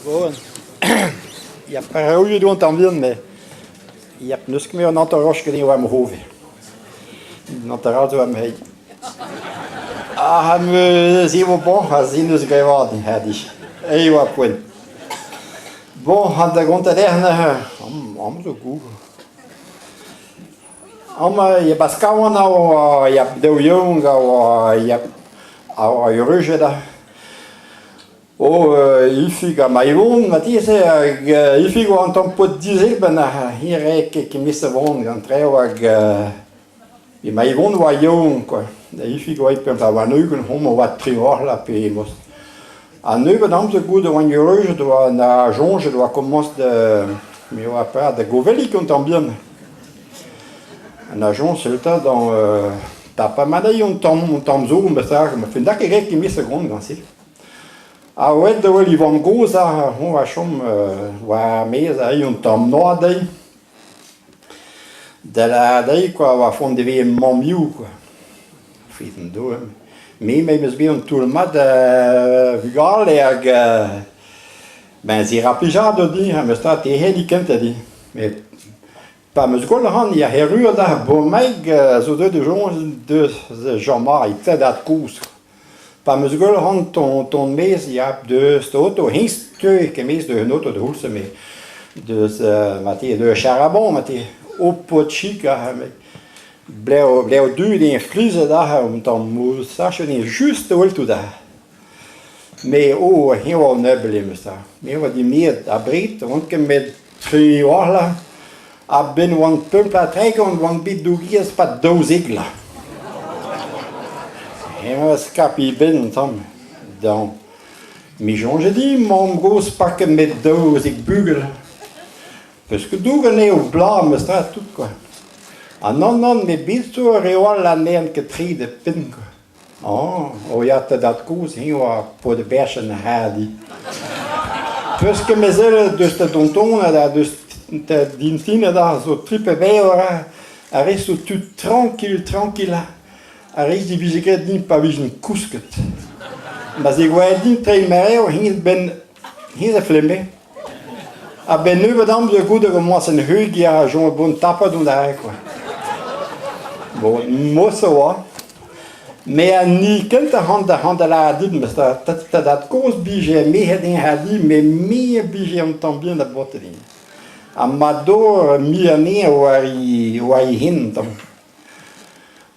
Bon, ya pareoù on tamm bihan met ya n'eus ket an hanter-roch ket war ma c'hove. An hanter all zo war ma c'hein. Ha me zevo bon ha se 'neus graet vat din hadi. Eñ oa poent. Bon, ha da gontañ dec'h neuze, amañ zo goût. Amañ e Baskawan a oa ya daou yaouank a oa ya a oa eureujet ha Oh Ifig ha Maivon marteze hag Ifig oa un tamm paotr dizelbenn ha hi 'rae ket kement a van gant traoù hag e Maivon oa yaouank kwa. Ifig oa 25 homañ oa 18 ha pe most. Ha nebeut amzer goude oan eureujet oa na soñjet oa komañs da me oa petra da govelliñ un tamm bihan. An ajañs eta da tapañ ma dezhi un tamm zo metra ma fell ket graet ket a gont gant se. Ha aet da wel e vamm-gozh ha a chom war ar maez aze un tamm noazh dezhi. Da lâret dezhi kwa oa font e veze mammioù kwa. Feiz-an-dour. Me 'meus bet un toull mat a vugale hag ben se 'ra plijadur din memes tra te c'helli kentañ din. Met pa 'meus gwell ac'hann ya erruet ar bomaig zo deuet da soñj deus Jean-Marie Tedad-kozh. Pa 'meus gwell ac'hann tont maez ya deus da oto, hennezh 'teue ket maez deus an oto da c'houlz met deus marteze deus Charabon marteze, ho paotr chik aze blev du din frizet aze un tamm mousachet din just a-wel tout aze. Me oh eñ oa an ebeul memes tra. Me oa dimezet abred, oan ket met tri vloaz a-benn oan 35 oan bet dougiez 'pad 12 vloaz. Eñ oa skapiñ e benn un tamm. Dañ. Me soñje din mamm-gozh paket met 12 bugel. Peus ket dougen eo bloaz memes tra tout kwa. Ha nann nann met bet zo ar re all ha n'eant ket tre da penn kwa. Oh ya ta dad-kozh eñ oa paotr berchenn hardi. Peus ket me sellet deus ta dontoned ha deus ta dintined ha zo tri pe bevar ar re zo tud trankil trankil ar re ze vije graet din pa vijen kousket. Ma zegouezhet din treiñ ma revr hennezh 'benn hennezh a flemme. A-benn nebeut amzer goude vo moasen heugiñ a soñj bon tapet on aze kwa. Bon, mos a oa. Me a ni kentañ c'hoant da c'hoant da lâret dit mes ta dad-kozh 'bije merc'hed eñ ha di met me a bije un tamm bihan da baotr din. Ha ma dor mi anezhañ oa e hin un tamm.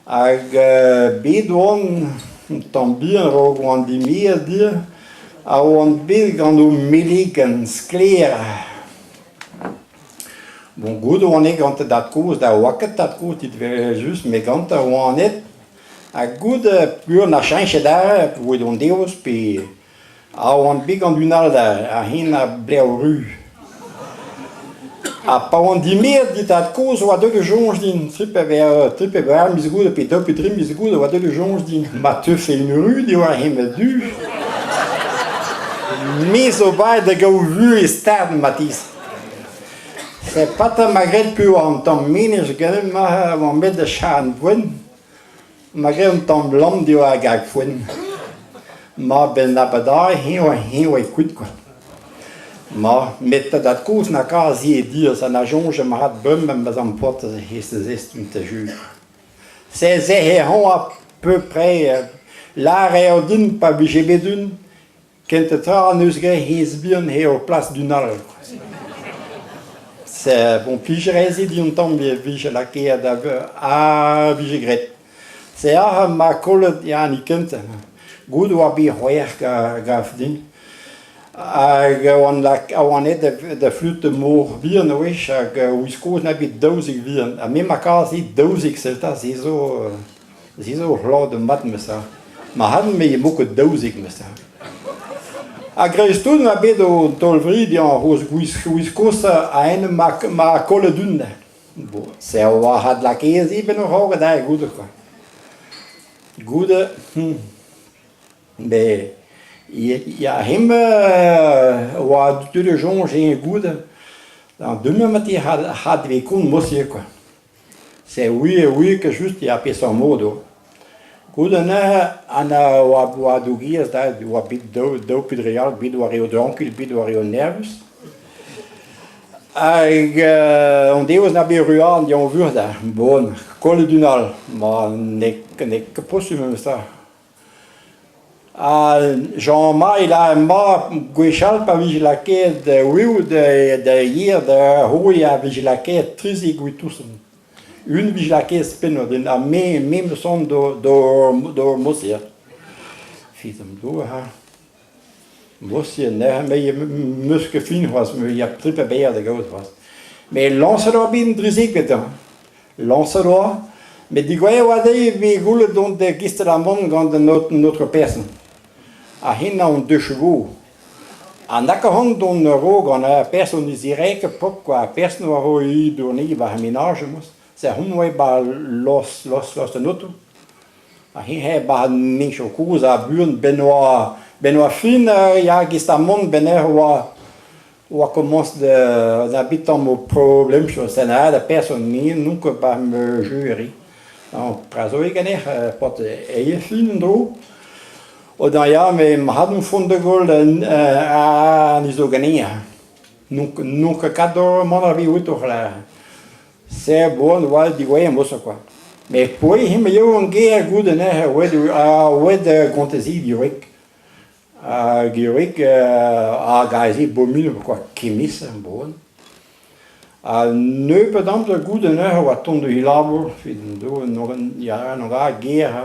Hag bet oan un tamm bihan a-raok oan dimezet dir, ha oan bet gant o melegan sklaer. Bon, goude oan aet gant dad-kozh da oa ket tad-kozh dit evel-just, met gantañ oan aet. Ha goude peogwir 'na cheñchet aze, voe d'an devoz pe Ha oan bet gant un all da hen a blev ru. Ha pa oan dimezet dit tad-kozh oa deuet da soñj din, tri pe tri pe bevar miz goude pe daou pe dri miz goude oa deuet da soñj din ma teufe un ru diwar hemañ du. Me zo baet da gaout vuhez start matezh. C'est pas ma graet piv an tamm menez ganin ma oan bet da charn gwenn. Ma graet un tamm lamm diwar ar garg foenn. Ma 'benn abadañ eñ oa eñ oa kuit kwa. Ma met da dad-kozh na kazi e diaz ha na soñje mat bremañ ma zamm paotr he zestum da jeu. Se se eñ oa peupre lâr eo din pa vije bet un Kentañ tra 'neus graet hennezh bihan eo plas d'un all. C'est bon plij 'rae din un tamm e vije lakaet da ha vije graet. Se aze 'ma kollet ya ni kentañ. Goût 'oa bet c'hwec'h gav din. Hag oan oan aet da flut mor bihan a-wech hag ouzh-kozh 'na bet 12 vihan. Ha me 'ma kazi 12 sell 'ta se zo Se zo ur c'hlad mat memes tra. Marc'had me emañ ket 12 memes tra. A-greiz-tout emañ bet o taol-vri dezhañ ar c'hozh gwiz kozh a-enep ma kollet un. Bon, se a oa adlakaet ivez en raok adarre goude kwa. Goude, met ya hemañ oa deuet da soñj eñ goude. An demañ mat e c'had vez kont mod-se kwa. C'est oui oui que just ya peseurt mod eo. Goude neuze an oa dougiezh da oa bet daou pe dri all bet war eo drankil, bet war eo nervus. Hag an devezh na bet ruan diañ vur da bon, kollet un all. Ma n'eo ket posupl memestra. Ha Jean-Mai la emañ gwechall pa vije lakaet wiv da yer da c'houi a vije lakaet 13 gwitousenn. Un vije lakaet ouzhpenn din ha me 'meus c'hoant d'ober mod-se. Fidamdoue ha mod-se neuze me 'meus ket fin c'hoazh, me ya trip a-berr da gaout c'hoazh. Met lañset oa bet an drezegvet hañ. Lañset oa, met degouezhet e oa dezhi evit goulenn dont da gistel amann gant an aotrou person. Ha hemañ on deus Ha nag ac'hann dont a-raok gant ar person ne ziree ket paotr kwa, ar person a ro e dourni war ar menaj emañ. Se hon oa 'ba los los los an oto. Ha hi he 'ba an henchoù kozh ha buan 'benn oa 'benn oa fin ya gist amann 'benn ec'h oa oa komañs da bet tamm ho problemoù sen aet ar person me n'on ket 'ba ma jeu Prazoe ganec'h paotr eil fin en-dro. O da ya, met mat on font da goll an zo ganin. N'on ket kat d'ober mont a vi outo la. Se bon oa diwezhañ mosa kwa. Met poei hemañ eo an gêr goude neuze oet oet gontezi diwreg. Hag Eric hag aze bomin kwa kemis bon. Ha nebeut amzer goude neuze oa tont he labour evit ya n'on ket ger ha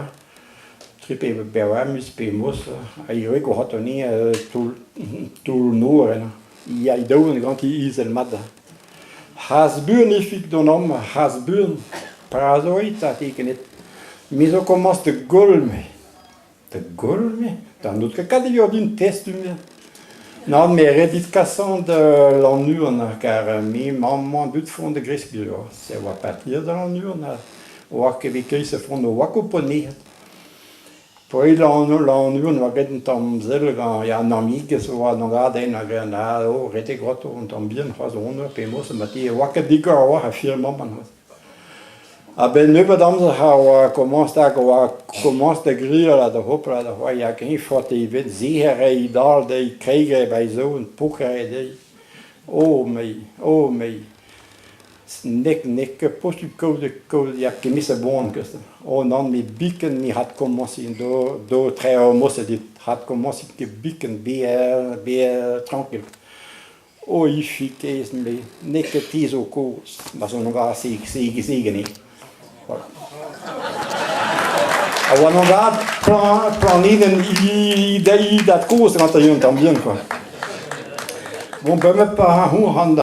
tre pe bev miz pe moz ha Eric oc'h anezhañ toull nor ennañ. Ya he daouarn ganti izel mat. C'has buan Ifig d'an amañ, c'has buan. Petra zo eta te ket Me zo komañs da goll me. Da goll me? Da n'out ket kat eo din testum Nann, me ret dit kasañ da Lannuon kar me mañ dud font da greskiñ se oa partir da Lannuon ha oa ket bet kriz font oa ket poneet. Poent Lannuon oa bet un tamm sell gant ya an amigez oa an abadenn hag an oh ret eo ganto un tamm bihan c'hoazh on penaos ma te oa ket digor a-walc'h ar firm-mañ c'hoazh. A-benn nebeut amzer a oa komañs hag a oa komañs da grial ha da hopal da c'hoari hag eñ faote ivez sec'her e dal dezhi kregiñ ba e zourn poker eo dezhi. Oh me, oh me, n'eo ket posupl kaout kaout ya kement a boan ket. Oh nann met biken ne adkomañsin d'ober traoù mod-se dit, adkomañsin ket biken bezañ trankil. O Ifig kaezh, me n'eo ket te zo kozh, ma soñj se ganin. Voilà. A oa an dad planedenn dad kozh gantañ un tamm bihan quoi. Bon, ben pa c'hoant